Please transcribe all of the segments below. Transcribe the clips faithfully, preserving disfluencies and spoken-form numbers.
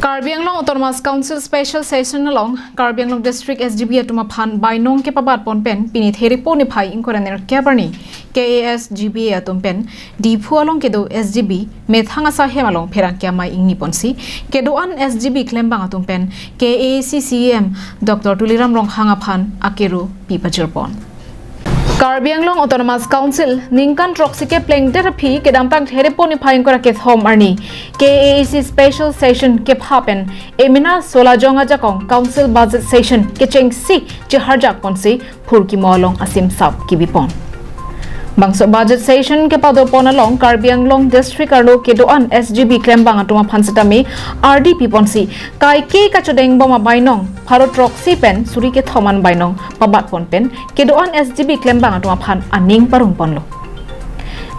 Karbi Anglong Autonomous Council Special Session along Karbi Anglong District S G B atum aphan bainong kepabat pon pen pini Threpo niphai ingkoi ra nerkep arni K A S G B A atum pen Diphu along kedo S G B methang asai hem along pherangke amei ingni ponsi kedo-an S G B klembang atum pen K A A C C E M Doctor Tuliram Ronghang aphan akero pi pajir pon. Karbi Anglong Autonomous Council ningkan throksi keplengdet aphi kedamtang Threpo niphai ingkoi ra kethom arni K A A C Special Session kepha pen emena solajong ajakong Council Budget Session kechengsi cheharjak ponsi phurkimo along asimsap kebi pon. Bangso Budget Session kepado pon along Karbi Anglong District arlo kedo-an S G B klembang atum aphan setame ardi pi ponsi kaike kachodeng bom abainong pharo throksi pen suri kethom an bainong pabat pon pen kedo-an S G B klembang atum aphan aning parong ponlo.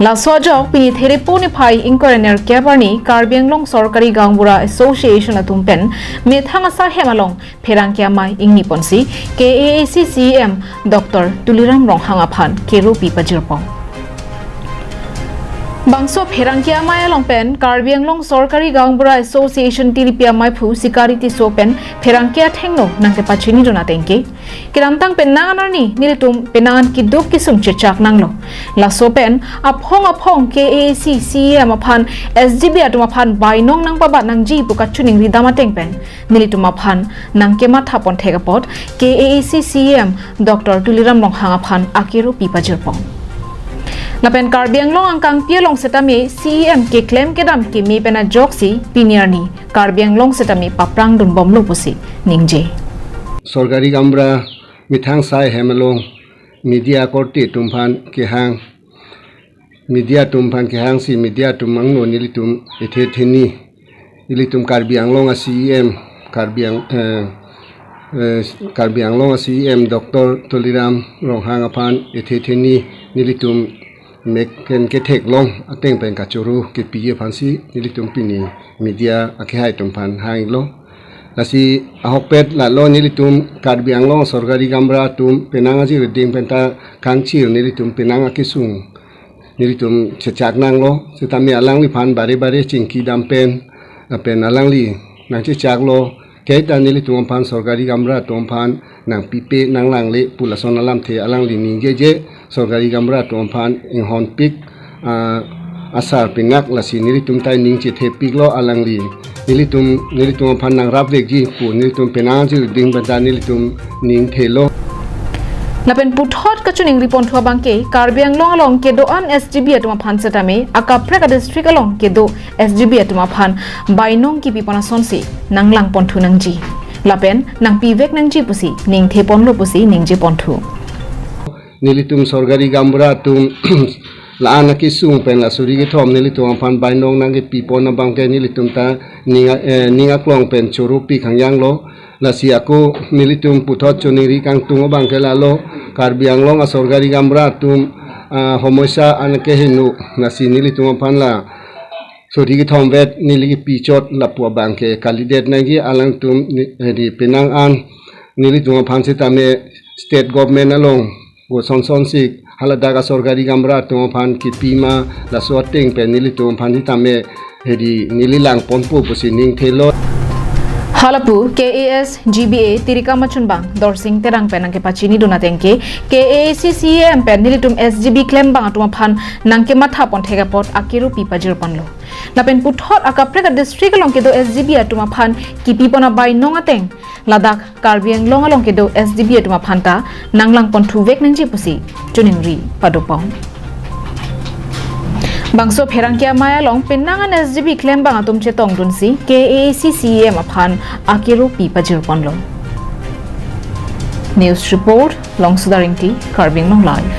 Laso ajok pini Threpo niphai ingkoi ra nerkep arni Karbi Anglong Sorkari Gaonbura Association atum pen methang asai hem along pherangke amei ingni ponsi K A A C C E M Doctor Tuliram Ronghang aphan kero pi pajir pon. Bangso pherangke amei along pen Karbi Anglong Sorkari Gaonbura Association tiripi ameiphu Sikari Tisso pen pherangke athengno nangkepachini dun ateng ke kedamtang penang an arni nelitum penang an keduk kesung chechak nanglo. Laso pen aphong aphong K A A C C E M aphan S G B atum aphan bainong nangpabat nangji pu kachiningri dam ateng pen nelitum aphan nangkematha pon thek apot K A A C C E M Doctor Tuliram Ronghang aphan akero pi pajir pon. Lapen Karbi Anglong angkangpi along setame C E M keklem kedam keme pen ajoksi pini arni Karbi Anglong setame paprang dun bomlo pusi ningje. Sorkari Gaonbura methang asai hem along media korte atum aphan kehang, media atum aphan kehangsi media atum angno nelitum ethe theni, ilitum Karbi Anglong a C E M, Karbi Ang-, eh, eh, Karbi Anglong a C E M Doctor Tuliram Ronghang aphan ethe theni nelitum mek pen ketheklong ateng pen kachoro kepi aphansi nelitum pini media akehai atum aphan hanglo. Lasi ahokpet lalo nelitum Karbi Anglong Sorkari Gaonbura atum penang ajirding penta kangchir nelitum penang akesung nelitum chechak nanglo, setame alangliphan bare bare chingki dam pen, lapen alangli nangchechaklo, kaita nelitum aphan Sorkari Gaonbura atum aphan nangpipe nanglangle pu lason alamthe alangli ningjeje, Sorkari Gaonbura atum aphan inghonpik, ah, asar pinak lasi nelitum ta ning chethepiklo alangli. Nelitum, nelitum aphan nangrapvekji pu nelitum penang ajirding penta nelitum ning thelo. Lapen puthot kachiningri ponthu abangke Karbi Anglong along kedo-an S G B atum aphan setame akaprek a district along kedo S G B atum aphan bainong kipi pon asonsi nanglang ponthu nangji lapen nangpivek nangji pusi ningthe ponlo pusi ningje ponthu. Nelitum Sorkari Gaonbura atum la-an akesung pen la suri kethom nelitum aphan bainong nangkepi pon abangke nelitum ta ning a-, eh, ning aklong pen choro pi khangjanglo. Lasi ako nelitum puthot chiningri kangtung abangke lalo, Karbi Anglong a Sorkari Gaonbura atum, ah, homoisa an keheno, lasi nelitum aphan la suri kethom vet neli kepi chot lapu abangke kalidet nangji, alangtum ni, eh, di penang an nelitum aphan setame state government along vo son son sik haladak a Sorkari Gaonbura atum aphan kipi ma laso ateng pen nelitum aphan setame hedi neli lang ponpo pusi ning thelo. Halapu K A S G B A tirikam achunbang Dorsing Terang pen nangkepachini dun ateng ke K A A C C E M pen nelitum S G B klembang atum aphan nangkematha pon thek apot akero pi pajir ponlo. Lapen puthot akaprek a district along kedo S G B atum aphan kipi pon abainong ateng ladak Karbi Anglong along kedo S G B atum aphan ta nanglang ponthuvek nangji pusi chiningri pado pon. Bangso pherangke amei along penang an S G B klembang atum chetong dunsi K A A C C E M aphan akero pi pajir ponlo. News report, Longsodar Ingti, Karbi Anglong Live.